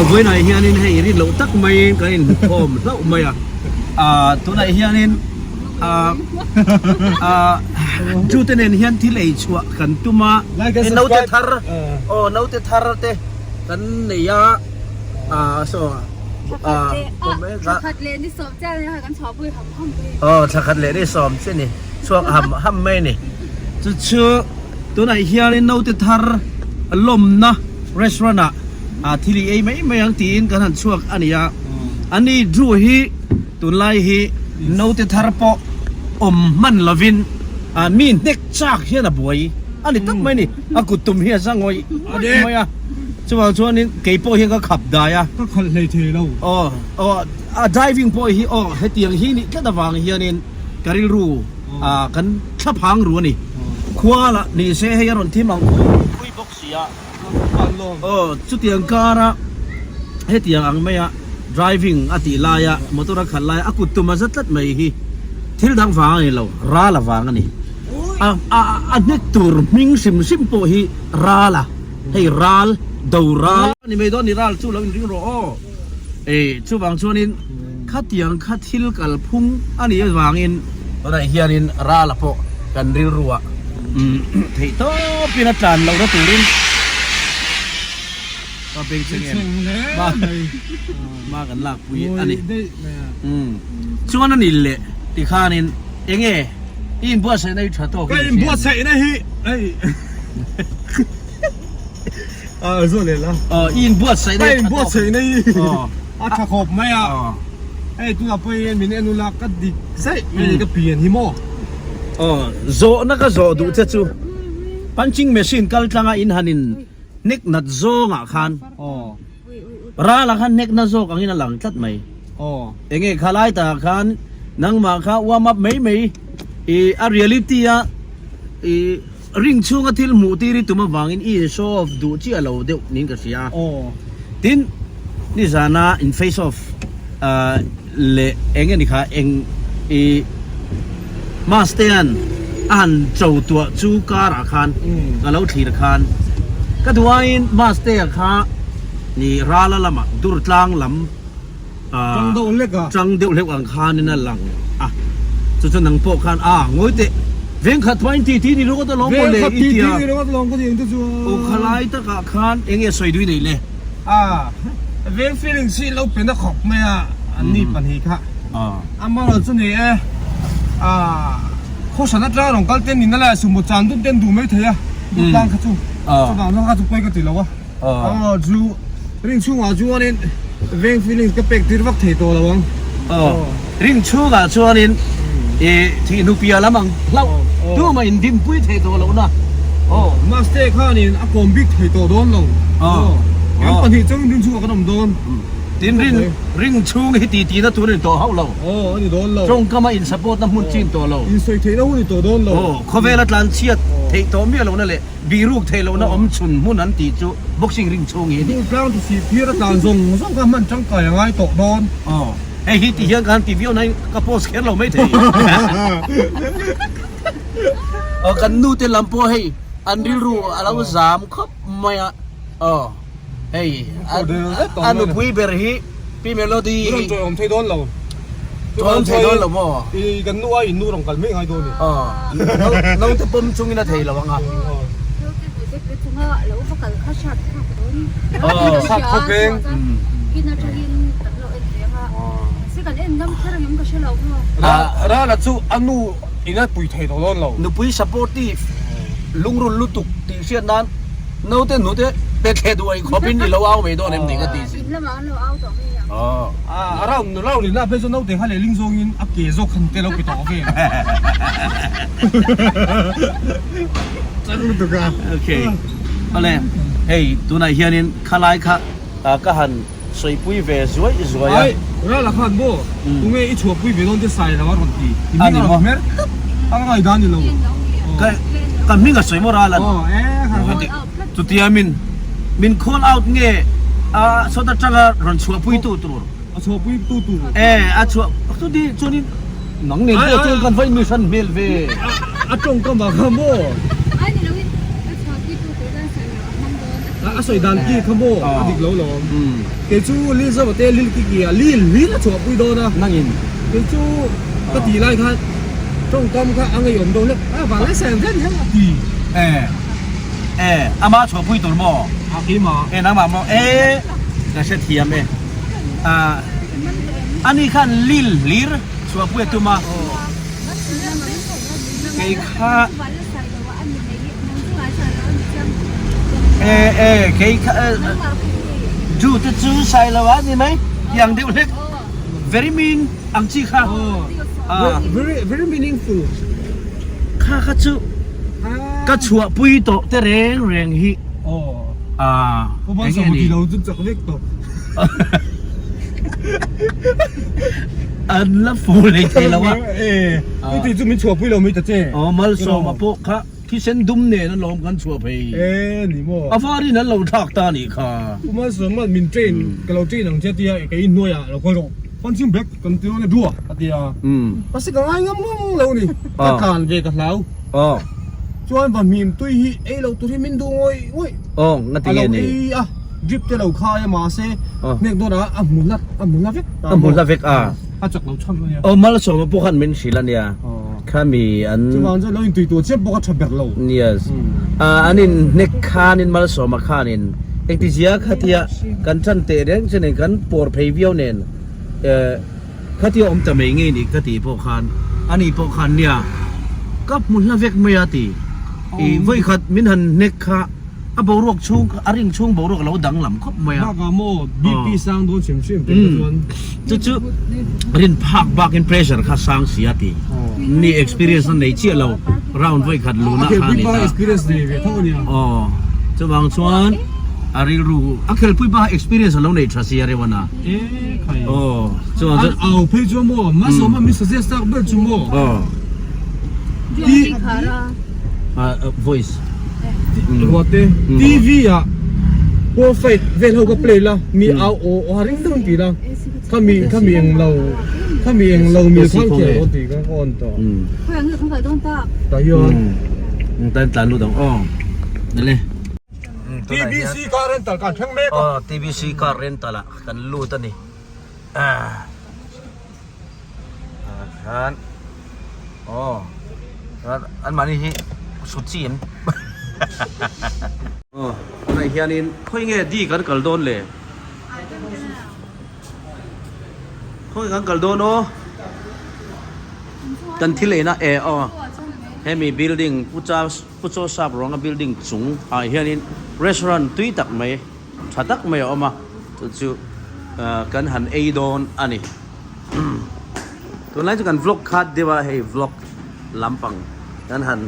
Vawiinah hianin hei rin loh tak maiin kan inhmukhawm hlauh mai a, tunah hianin Jute nen hian thil ei chhuah kan tum a, naute thar aw naute thar te kan nei a, saw Thla khat leh ni sawm chiah ni kan chhuahpui ham ham mai. Aw thla khat leh ni sawm chiah ni chhuak ham ham mai a ni. Chu chu tunah hianin naute thar lawmna restaurant ah thil i ei mai mai ang tiin kan han chhuak a ni a. Ani Drew hi tunlai hi naute thar pawh awm hman lovin mi hnek chak hian a buai a ni tak mai a ni. A kut tum hi a za ngawih ngawih mai a. Chuvang chuanin kei pawh hian ka khap dai a. Ka khalh hlei thei lo. Aw aw a driving pawh hi aw hetiang hi nih tlat avang hianin ka rilru ah kan thla phang ru a ni. Khua lah ni se hei a rawn thim ang khui khui bawk si a. Aw chutiang kara hetiang ang maia driving a tih laia motor a khalh laia a kut tum a za tlat mai hi thil dang vang a ni lo, ral avang a ni. A a a hnek tur hming hrim hrim pawh hi ral a. Hei ral, do ral. Ni mai dawn ni ral chu lo inring rawh aw. E chuvang chuanin khatiang kha thil kalphung a nih avangin tunah hianin rala pawh kan rilruah theih tawpin a tlan lohna turin ka beng cheng em hma kan lakpui a ni. Chuan a ni leh tikhanin enge i inbuatsaihna hi tha tawk Ka inbuatsaihna hi hei a zo leh la. I inbuatsaihna hi inbuatsaihna hi a tha khawp mai a. Hei tunah pawh hian min en ula ka dik zaih mai ni ka pian hi maw. Zawhna ka zawh duh che chu punching machine kal tlanga in han in hnek nat zawngah khan Rala khan hnek na zawk angin a lang tlat mai. Enge khalai takah khan nangmah kha warm up mai mai i a reality a i ring chhunga thil hmuh tir i tum avangin i in show off duh chiah lo deuh niin ka hria. Tin, nizana in face off leh eng nge ni kha eng i Mastean a han cho tuah chu karah khan ka lo thlir khan ka duh aiin Mastea kha i rala lamah Durtlang lam Tang deuh hlek a. Tang deuh hlek ang khanin a lang a. Chu chu nang pawh khan a ngawi teh. Vengkhat pawh in titi ni ringawt alawm maw le i tia. Vengkhat titi ni ringawt alawm ka ti ang te chu a. Aw khalai takah khan eng nge sawi dui nei le? A veng feeling hi lo pe na khawp mai a an ni pahnih kha. Amaherawh chu ni e a khawhran atanga rawn kal ten nihna leh sumo chan dun ten duh mai thei a tlang kha chu chuvang zawng kha chu pawi ka ti lo a. Aw chu ring chhungah chuanin veng feelings ka pek tir vak thei tawh lo ang. Aw ring chhungah chuanin i thihnu piah lam ang hlauh tumah in dimpui thei tawh lohna. Aw Maste khanin a kawm bik thei tawh dawn lo. Aw kan pahnih chungin ring chhungah kan awm dawn. Tin ring ring chhung hi titi na tur a ni tawh hauh lo. Aw a ni dawn lo. Tawngkama in support na hmun chin tawh lo. Insawi theihna hun ni tawh dawn lo. Aw khawvela tlanchhiat theih tawh miah lohna leh Bihruk theih lohna awm chhun hmun an tih chu boxing ring chhung hi a ni. Dur tlang chu sih phir a tlan zawng zawng kha hman tangkai a ngai tawh dawn. Aw, hei hi ti hian ka han ti viau nain ka post kher lo mai thei. Aw, kan nu te lam pawh hei an rilru a lo zam khawp mai a. Aw, hei a nupui ber hi Pi Melody hi. Rawn tawih awm thei dawn lo. Tawih awm thei dawn lo maw? I kan nu a in nu rawn kal mai ngai dawn ni. Aw, naute pawm chungin a thei lo ang a. Naute pui te chunga lo va kal kha hriat thlak dawn. Aw, hriat khawp eng. Kin atangin kan lo en ve ang a. Mahse kan en ngam kher ang em ka hre lo maw? Rala chu a nu in a pui thei tawh dawn lo. Nupui supportive lungrul lutuk tih hriat nan naute hnute pe thleh duai khawpin i lo au mai dawn em ni ka ti si. In lamah an lo au tawh mai ang. A round round in a phei chuan naute kha lehling zawngin a ke zawk khan te lo pe tawh vel. Chang lutuk a. Okay. Awle hei tunah hianin khalai kha ka han sawipui ve zuai zuai a. Ai Rala khan maw tunge i chhuahpui ve dawn te sai lo a rawn ti. I hming a rawn hmer tlat a ka ngaihdan ni lo. Ka ka hming a sawi maw Ralan. Aw e kha kha. Chutia min min call out nge a sawt atanga rawn chhuahpui tu tur. A chhuahpui tu tur. E a chhuah chuti chuanin nang nen pawh chuan kan va inmi hran hmel ve. A tawngkam ah kha maw. Ai ni loin a chhuahpui tu tur chuan sawi loh a hmang dawn a ti. A sawi dan ki kha maw a dik lo lawm. Kei chu Lil Zova te Lil Kiki ah Lil Lil a chhuah pui dawn a. Nangin. Kei chu ka tih lai khan tawngkam kha a ngeiawm deuh hlek a vang lai sawi ang hian hian a ti. E e ama chhuah pui tur maw? A keimah. E nangmah maw? E ka hrethiam e. A ani khan Lil hlir chhuah pui a tum a. Kei kha E e kei kha Ju te chu sai lo a ni mai tiang deuh hlek very mean ang chi kha very very meaningful kha kha chu ka chhuah pui tawh te reng reng hi a enge ni lo chu chak vek tawh an la fu lei thei lo a e ti chu min chhuah pui lo mai ta che aw malsawma pawh kha Thisen dum nen a lawm kan chhuah phei. E ni maw. A varin an lo thlak ta nih kha. Pu Malsawma min train ka lo train ang che a tia kei hnuaiah lo kal rawh. Punching bag kan ti dawn e dua a tia. Mahse ka ngai ngam ngam lo ni. Ka tlan ve ka hlau. Chuan va hmim tui hi ei lo tur hi min duh ngawih ngawih. Aw nga ti nge ni. A lo ei a drip te lo khai a mahse hnek dawn ah a hmu hlat a hmu hla vek ta. A hmu hla vek a. A chak lo chhan ania. Aw Malsawma pawh khan min hrilh ania. Khami an. Chuvang chuan lo intui tur chiah bawk a tha ber lo. Yes. An in hnek khanin Malsawma khanin engtizia khatia kan chan teh reng che nen kan pawr phei viau nen khatia awm ta mai ngei nih ka tih pawh khan ani pawh khan nia ka hmu hla vek mai a ti. I vawikhat min han hnek kha a boruak chhung a ring chhung boruak a lo danglam khawp mai a. Bakah maw BP sang dawn hrim hrim tih kha chuan. Chu chu rin phak bakin pressure kha sang si a ti. Ni experience na nei chiah lo round vawi khat luna kha a ni ta. Experience nei ve tho a nia. Aw chuvang chuan a rilru a khelpui bak experience a lo nei tha si a reuh a na. E khai. Aw chuvang chuan. An au phei chu maw Malsawma min suggest tak ber chu maw. Aw. Ti. Voice. Ruate TV ah Paw fight vel ho ka play la mi au aw aw a ring deuh an ti la khami khami eng lo khami eng lo mil khan khel dawn tih ka on tawh. Tah hian. Tan tlan lut ang aw. Nile. TBC car rental kan thleng mek a. Aw TBC car rental ah kan lut a ni. Khan aw an mahni hi sut chi em aw tunah hianin khawi nge di kan kal dawn le khawi kan kal dawn aw kan thil eina e aw hemi building pucha puchaw sap ruanga building chung ah hianin restaurant tui tak mai tha tak mai a awm a chu chu kan han ei dawn a ni. Tunlai chu kan vlog khat deuh a hei vlog lampang kan han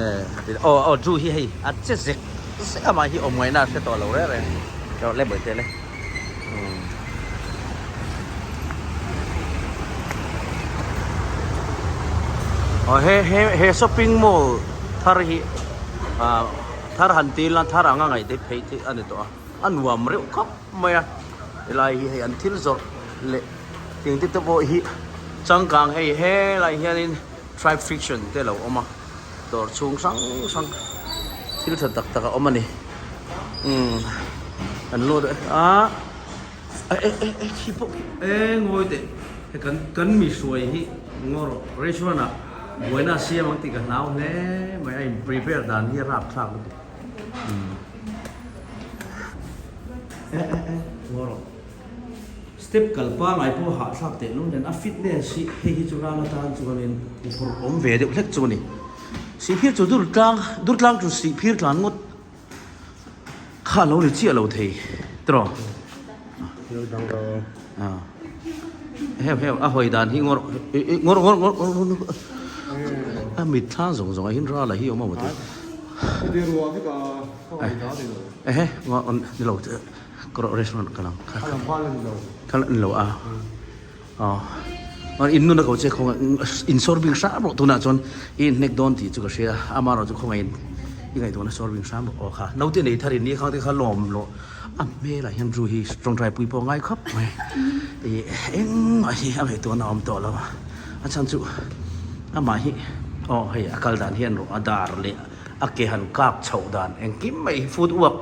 eh aw aw chu hi hei a che zek zek a mah hi awm ngaihna a hre tawh lo reng reng erawh le bawihte le aw he he he shopping mall thar hi ah thar han ti ila thar anga ngaih te phei te a ni tawh a a nuam reuh khawp mai a helai hi hei an thil zawrh leh tiang te te pawh hi changkang hei helai hianin tribe friction te a lo awm a dawr chhung hrang hrang thil tha tak tak a awm a ni umm an lut a eh eh eh khi pawh khi eh ngawi teh hei kan kan mi hruai hi ngaw rawh restaurant ah buaina a siam ang tih ka hlau hle mai a in prepare dan hi a rapthlak lutuk umm eh eh eh ngaw rawh. Step kal pangai pawh hahthlak teh lung nen a fitness hi hei hi chu ral atan chuanin phur awm ve deuh hlek chu a ni. Sihphir chu dur tlang dur tlang chu sihphir tlan ngawt kha a lo ni chiah lo thei tiraw. Heu heu a hawi dan hi ngawr ngawr ngawr ngawr ngawr a mitthla zawng zawng ah hian ral a hi awm a maw ti. Ehe ngawr ni lo. Kawrh restaurant ka lang kha kha ni lo a aw in nun a ko che khawnga in sawr bing hram rawh tunah chuan i inhnek dawn tih chu ka hria ama erawh chu khawnga in i ngaihtuahna sawr bing hram rawh aw kha naute nei thar in ni khang te kha lawm loh a hmelah hian ru hi tawngtai pui pawh a ngai khawp mai ih engmah hi a ngaihtuahna a awm tawh lo a chhan chu amah hi aw hei a kal dan hian rawh a dar leh a ke han kak chhoh dan engkim mai hi footwork.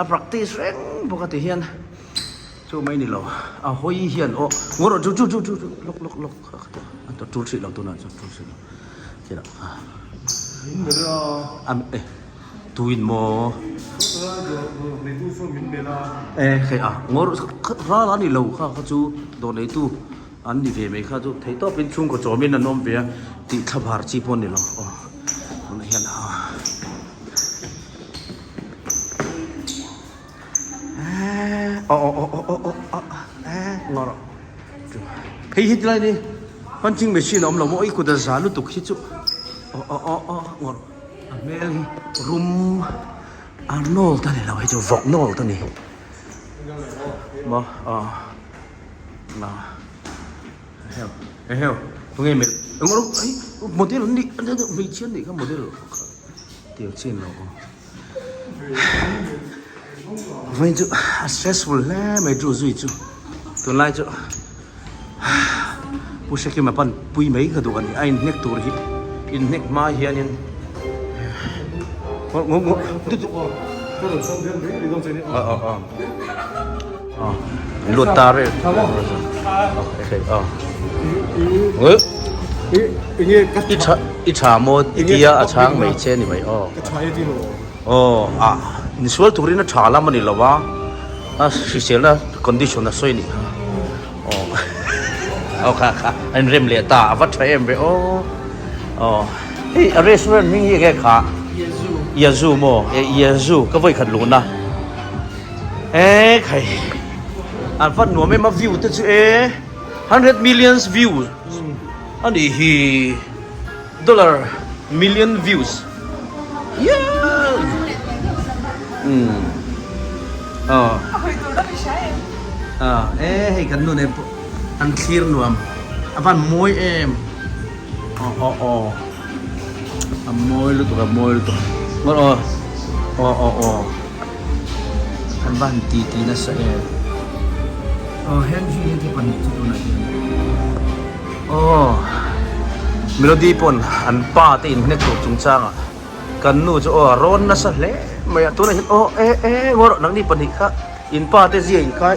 a practice reng bawk a ti hian chu mai ni lo a hawi hian aw ngaw rawh chu chu chu chu lawk lawk lawk a tul hrih lo tunah chuan tul hrih lo thil ah a e tuin maw e hei a ngaw rawh ral a ni lo kha kha chu dawr neitu An ni ve mai kha chu thei tawpin chhungkaw chawmin an awm ve a tih thla var chi pawh a ni lo aw tunah hian aw aw aw aw aw aw eh ngaw rawh hei hi tilai ni punching machine a awm lo maw i kut a za lutuk hi chu aw aw aw aw ngaw rawh a hmel hi rum Arnold a ni lo hei chu Vawknold a ni maw aw. Eheu tunge mel engmah rawh ai model an nih hmeichhia an nih kha model tir chin lo aw vawiin chu a stressful hle mai chu zui chu tunlai chu Pu Hrekima pan pui mai ka duh a ni a inhnek tur hi inhnek hma hianin Lut ta reng. I tha i tha maw i tia a chhang mai che ni mai aw. Aw a insual turin a tha lam a ni lo a a hriselna condition a sawi a nih kha aw aw kha kha a inrem leh ta a va tha em ve aw aw hei a restaurant hming hi enge kha Yazoo maw Yazoo ka vawikhat luhna. E khai an vat nuam em a view te chu e 100 millions views ani hi dollar million views yeah um ah ah e hei kan nu nen pawh an thlir nuam a van mawi em aw aw aw a mawi lutuk a mawi lutuk aw aw aw aw Kan va han ti ti nasa em. Aw Henry hi te pahnih chu tunah hian aw Melody pawn an pa te inhnek tur chungchangah kan nu chu aw a rawn nasa hle mai a tunah hian aw e e ngaw rawh nangni pahnih kha in pa te zia inkai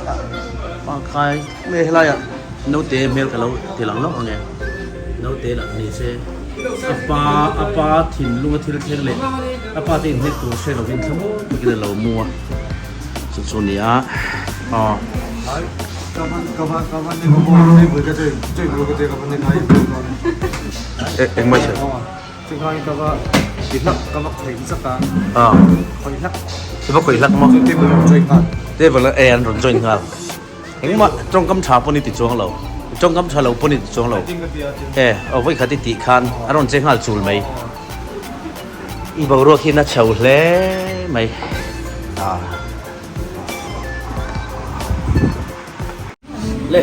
pa kai nge helaiah naute hmel ka lo ti lang hlauh ang e naute lah ni se a pa a pa thinlung a thil thleng leh A pa te inhnek tur hre lovin thlamuan takin a lo mu a, chu chu a ni a, aw. Engmah che? Aw. I va khawih hlak maw? Table e an rawn join nghal. Engmah tawngkam tha pawn i ti chuang lo, tawngkam tha lo pawn i ti chuang lo. E aw vawikhat i tih khan a rawn che nghal chul mai. I boruak hi na chho hle mai a. Le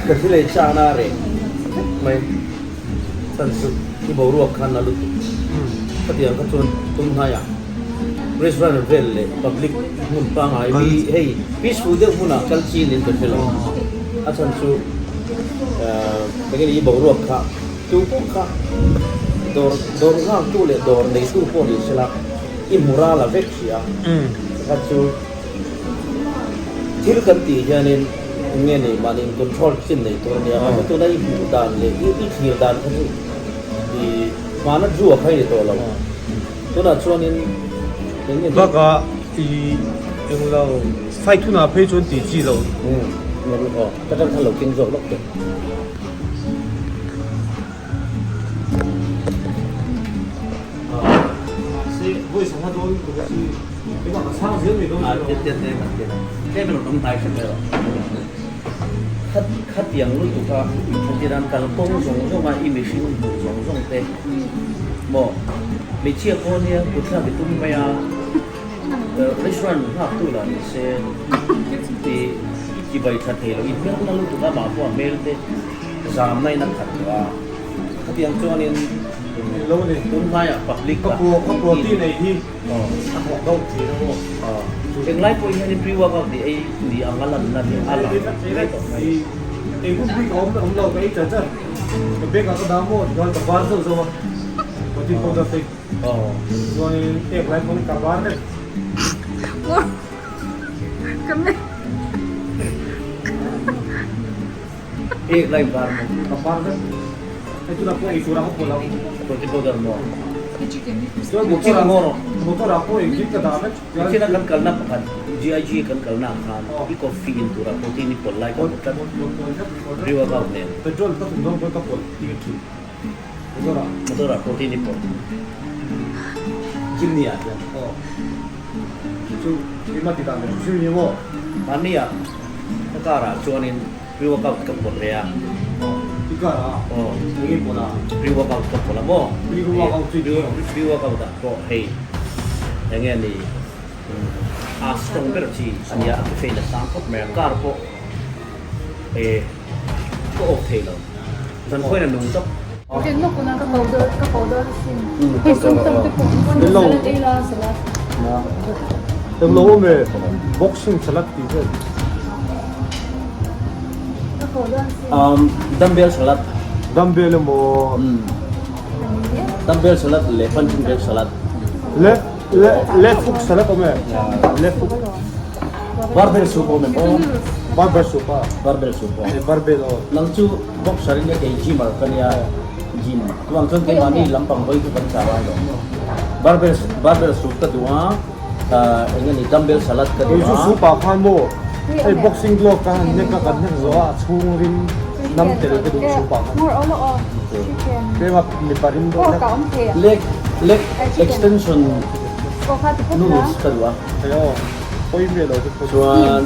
ka thil ei chakna a reh vek mai chan chu i boruak khan a lutuk khatiang kha chuan tum hnaiah restaurant vel leh public hmun pangngai mi hei peaceful deuh hmunah kal chin in ka hre lo a chhan chu eng nge ni i boruak kha tu pawh kha dawr dawr nghak tu leh dawr nei tu pawh ni sela i hmu ral a vek hrih a pakhat chu thil kan tih hianin eng nge ni mahni in control chin nei tur a nia mahse tuna i hmuh dan leh i thlir dan kha chu i hmana zu a khai ni tawh lo tunah chuanin eng nge ni Bakah i englo fight hunah phei chuan tih chi lo. Aw ka tan khan lo keng zawk lawk teh. Khatiang lutuk a khatiran kalkawng zawng zawng a i mihring hmuh zawng zawng te maw hmeichhia pawh nia kutthlak i tum mai a restaurant nghak tu lah ni se i chibai tha thei lo i hmel na lutuk a mah pawh a hmel te zamna in a khat tawh a khatiang chuanin tun hnaiah public ah Ka protein ei hi a thawk deuh thin a maw? Englai pawh hianin pre workout tih ei ni ang a lanna hi a lang mai tawh mai. Ei hun bik a awm awm lo ka ei char char. Ka bag ah ka dah maw tikhan ka ban zauh zauh a. Protein powder te chuanin ek lai pawn ka var vek. Ek lai var maw? Ka var vek. Hei tunah pawh ei turah ka pawlh ang. Protein powder maw? Chuan motor ah motor ah pawh engkim ka dah vek. Nichina kan kalna pakhat GIG kan kalna ah khan i coffee in turah protein i pawlh lai ka hmu tlat. Pre-workout nen. Petrol ka tum dawn pawh ka pawlh tir thin. Motor ah. Motor ah protein i pawlh. Chimney ah hian. Aw. Chu keimah ti dan leh hrim hrim ni maw? Mahni ah ka car ah chuanin pre-workout ka pawlh leh a. Aw, i car ah? Aw. Eng i pawlh a? Pre-workout ka pawlh a maw? Pre-workout chu i ti ang. Pre-workout ah pawh hei eng nge ni a strong ber chi a nia, a caffeine a sang khawp mai a, car pawh e ka off thei lo. Zan khawiin a nung tawp. Englo awm e, boxing salad tih vel. Dumbbell salad. Dumbbell emaw. Dumbbell salad leh punching bag salad. Left left hook salad awm e, left hook. Barbell soup awm em aw? Barbell soup a. Barbell soup aw. Barbell aw. Nang chu boxer in kei gymmer ka nia gym chuang chuan keimahni lampang hawi chu kan chah a lawm. Barbell barbell soup ka duh a eng nge ni dumbbell salad ka duh a. Kei chu soup ah khan maw hei boxing glove ka han hnek a kan hnek zawh a a chhung rim nam tel ka duh soup ah khan. Keimah mipa rim deuh hlek. Leg leg extension noodles ka duh a. Hei aw pawi miah lo te pawh. Chuan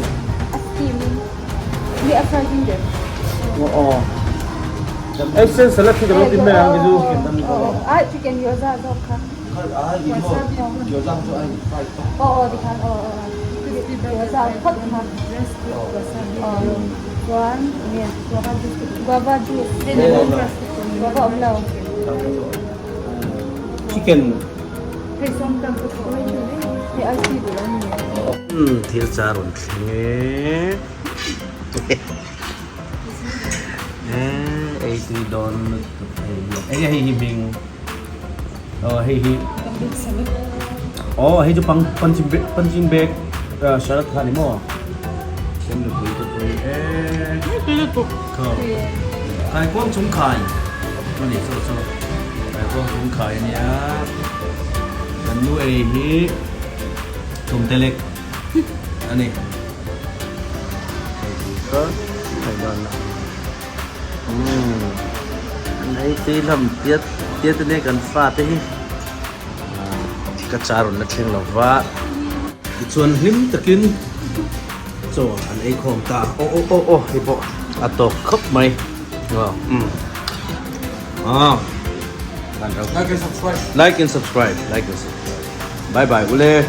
aw. Eisen salad khi ka lo ti mai ang chu. Chicken. Thil cha rawn thleng e. Ei tui dawn lutuk hei hi. Enge hei hi hming? Aw hei hi. Aw hei chu pang punching bag punching bag salad kha ni maw? Kan nupui te pawh hi e tui lutuk. Kaikuang chung khai a ni chu chu kaikuang chung khai a nia. Kan nu ei hi tumte lek a ni. Hei hi ka hei dan a umm an ei tui hlawm tiat tiat a nia kan fate hi ka car rawn la thleng lo va tichuan hlim takin chaw an ei khawm ta aw aw aw aw hei pawh a tawk khawp mai umm ah Like and subscribe like and subscribe like and subscribe bye bye ule.